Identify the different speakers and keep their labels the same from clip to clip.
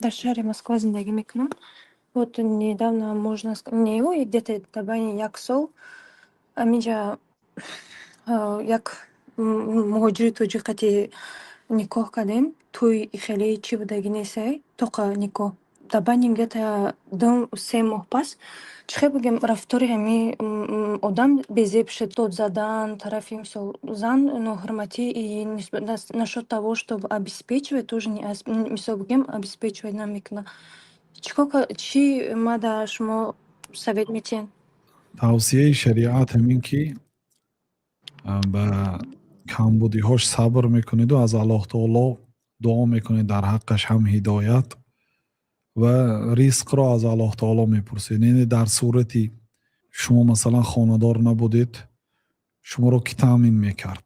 Speaker 1: Дар шаҳри Москва зиндагӣ мекунам. Вот недавно, можно не, ой, где-то дар байни як сол аминҷа як муҳоҷири тоҷик қати никоҳ кардем. Тӯй хеле чӣ будагӣ нестай, тоқа никоҳ. Дар байни где-то 2-3 моҳ пас, чӣ хел бигем, рафтори ҳами одам безеб шуд. Дод задан тарафи, мисол, зан, ноҳурматӣ и насчёт того, чтобы обеспечивать, тоже не, мисол бигем, обеспечивать намекунад. Чӣ кор, чӣ мада шумо совет метиҳед?
Speaker 2: Тавсияи шариат ҳамин ки ба камбудиҳош сабр мекунеду аз Аллоҳ таоло дуо мекунед дар ҳаққаш ҳам ҳидоят ва ризқро аз Аллоҳ таоло мепурсед. Яъне дар сурати шумо, масалан, хонадор набудед, шуморо кӣ таъмин мекард?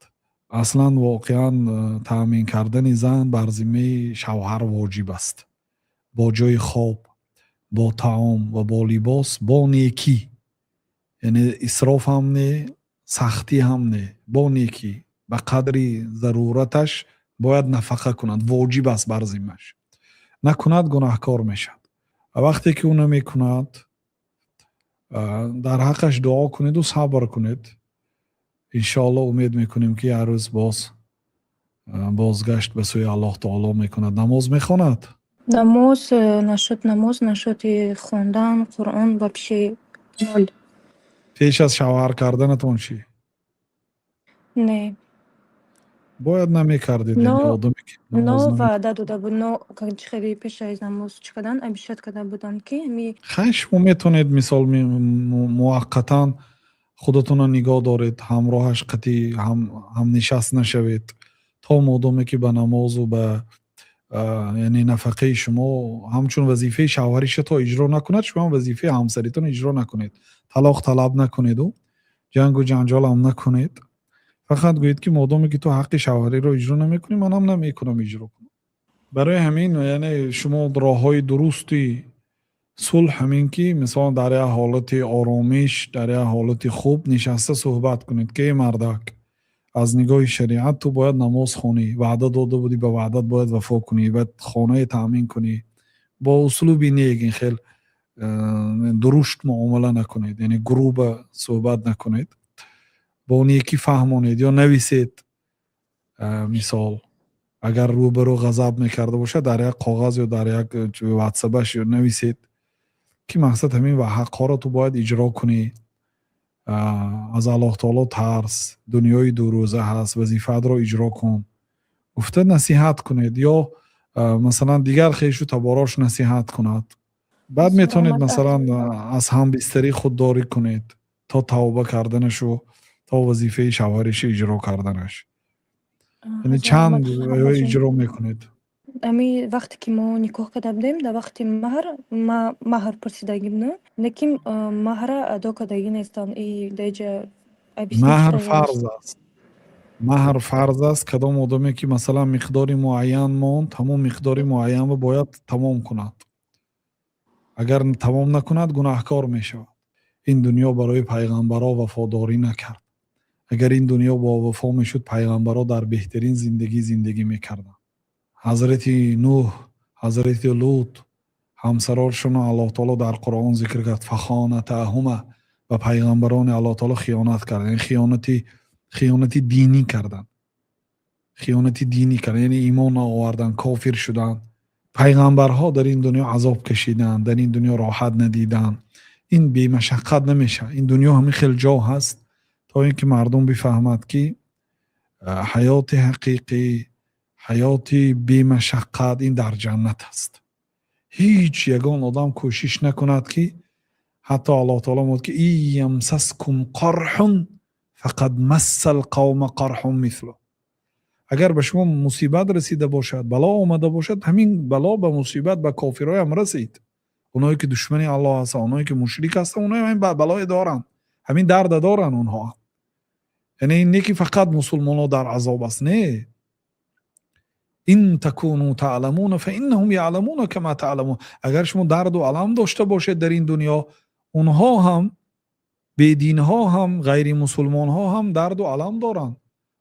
Speaker 2: Аслан, воқеан, таъмин кардани зан бар зиммаи шавҳар воҷиб аст, бо ҷойи хоб, бо таом ва бо либос, бо некӣ, яъне исроф ҳам не, сахтӣ ҳам не, бо некӣ, ба қадри зарураташ бояд нафақа кунад, воҷиб аст бар зиммаш. Накунад, гунаҳкор мешавад. Ва вақте ки ӯ намекунад, дар ҳаққаш дуо кунеду сабр кунед. Иншоалло, умед мекунем, ки як рӯз боз бозгашт ба сӯи Аллоҳ таоло мекунад. Намоз мехонад?
Speaker 1: Намоз, насчёт намоз, насчёти хондан Қуръон вообще ноль.
Speaker 2: Пеш аз шавҳар карданатон чӣ?
Speaker 1: Не.
Speaker 2: Бояд намекардед.
Speaker 1: Но
Speaker 2: яъне одаме ки
Speaker 1: но
Speaker 2: намоз наме
Speaker 1: ваъда дода буд, но чӣ хеле пеш аз намоз чӣ кардан, обещать карда буданд, ки ами
Speaker 2: Хай, шумо метавонед, мисол, муваққатан худатонро нигоҳ доред, ҳамроҳаш қатъи ҳамнишаст нашавед, то модоме ки ба намозу ба яъне нафақаи шумо ҳамчун вазифаи шавҳариша то иҷро накунад, шумо ҳам вазифаи ҳамсаритон иҷро накунед, талоқ талаб накунеду ҷангу ҷанҷолам накунед. Фақат гӯед, ки модоме ки ту ҳаққи шавҳариро иҷро намекунӣ, манам намекунам иҷро кунам. Барои ҳамин, яъне шумо роҳҳои дурусти сулҳ ҳамин ки, мисол, дар як ҳолати оромиш, дар як ҳолати хуб нишаста суҳбат кунед, ки эй мардак, аз нигоҳи шариат ту бояд намоз хонӣ, ваъда дода будӣ, ба ваъдат бояд вафо кунӣ ва хонае таъмин кунӣ. Бо услуби нек, ин хел дурушт муомила накунед, яъне грубо суҳбат накунед, бо некӣ фаҳмонед ё нависед. Мисол, агар рӯбарӯ ғазаб мекарда бошад, дар як коғаз ё дар як ватсапаш ё нависед, ки мақсад ҳамин ва ҳаққҳоро ту бояд иҷро кунӣ, аз Аллоҳ таоло тарс, дунёи дурӯза ҳаст, вазифаатро иҷро кун, гуфта насиҳат кунед ё, масалан, дигар хешу таборош насиҳат кунад. Баъд метавонед, масалан, аз ҳамбистарӣ худдорӣ кунед то тавба карданашу то вазифаи шавҳариша иҷро карданаш. Яъне чанд иҷро мекунед?
Speaker 1: Ами вақте ки мо никоҳ карда будем, дар вақти маҳр ма маҳр пурсидагӣ будам, лекин маҳра адо кардагӣ нестанд и даиҷа.
Speaker 2: Маҳр фарз аст, маҳр фарз аст. Кадом одаме ки, масалан, миқдори муайян монд, ҳамон миқдори муайянро бояд тамом кунад. Агар тамом накунад, гунаҳкор мешавад. Ин дунё барои пайғамбарҳо вафодорӣ накард. Агар ин дунё бовафо мешуд, пайғамбарҳо дар беҳтарин зиндагӣ зиндагӣ мекарданд. Ҳазрати Нуҳ, ҳазрати Лут, ҳамсарошонро Аллоҳ таоло дар Қуръон зикр кард: فخانتاهما. Ба пайғамбарони Аллоҳ таоло хиёнат кард, яъне хиёнати динӣ карданд, хиёнати динӣ карданд, яъне имон наоварданд, кофир шуданд. Пайғамбарҳо дар ин дунё азоб кашиданд, дар ин дунё роҳат надиданд. Ин бемашаққат намешавад. Ин дунё ҳамин хел ҷо ҳаст, то ин ки мардум бифаҳмад, ки ҳаёти ҳақиқӣ, ҳаёти бемашаққат ин дар ҷаннат аст. Ҳеҷ ягон одам кӯшиш накунад, ки ҳатто Аллоҳ таоло мегӯяд, ки إن يمسسكم قرح فقد مس القوم قرح مثله. Агар ба шумо мусибат расида бошад, бало омада бошад, ҳамин бало ба мусибат ба кофирҳоям расид. Оное ки душмани Аллоҳ ҳастанд, оное ки мушрик ҳастанд, оное ҳамин балое доранд, ҳамин дарда доранд онҳо. Яъне ин не ки фақат мусулмонҳо дар азоб аст, не. إن تكونوا تألمون فإنهم يألمون كما تألمون. Агар шумо дарду алам дошта бошед дар ин дунё, онҳо ҳам, бединҳо ҳам, ғайримусулмонҳо ҳам дарду алам доранд.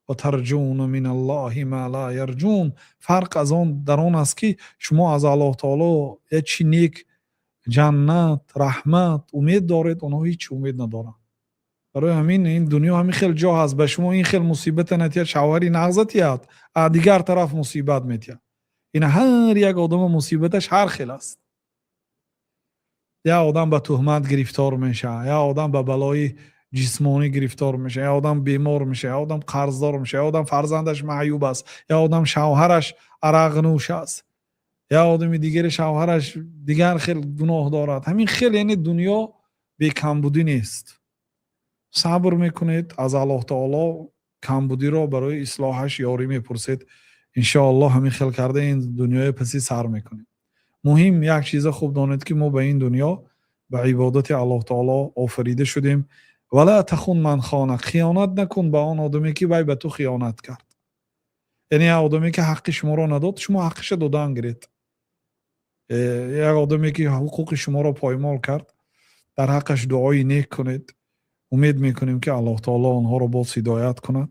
Speaker 2: Ва тарҷуна миналлоҳи ма ла ярҷун. Фарқ аз он дар он аст, ки шумо аз Аллоҳ таоло як чи нек, ҷаннат, раҳмат умед доред, онҳо ҳеҷ умед надоранд. Барои ҳамин ин дунё ҳамин хел ҷо ҳаст, ба шумо ин хел мусибата натиҳад, шавҳари нағза тиҳад, а дигар тараф мусибат метиҳад. Ин ҳар як одама мусибаташ ҳар хел аст. Як одам ба туҳмат гирифтор мешавад, як одам ба балои ҷисмонӣ гирифтор мешавад, як одам бемор мешавад, як одам қарздор мешавад, як одам фарзандаш маъюб аст, як одам шавҳараш арақнӯш аст, як одами дигаре шавҳараш дигар хел гуноҳ дорад. Ҳамин хел, яъне дунё бекамбудӣ нест. Сабр мекунед, аз Аллоҳ таоло камбудиро барои ислоҳаш ёрӣ мепурсед. Иншоаллоҳ, ҳамин хел карда ин дунёя паси сар мекунем. Муҳим як чиза хуб донед, ки мо ба ин дунё ба ибодати Аллоҳ таоло офарида шудем. Ва ла тахун ман хонак, хиёнат накун ба он одаме, ки вай ба ту хиёнат кард. Яъне як одаме, ки ҳаққи шуморо надод, шумо ҳаққиша додан гиред. Як одаме, ки ҳуқуқи шуморо поймол кард, дар ҳаққаш дуои нек кунед. Умед мекунем, ки Аллоҳ таоло онҳоро боз ҳидоят кунад.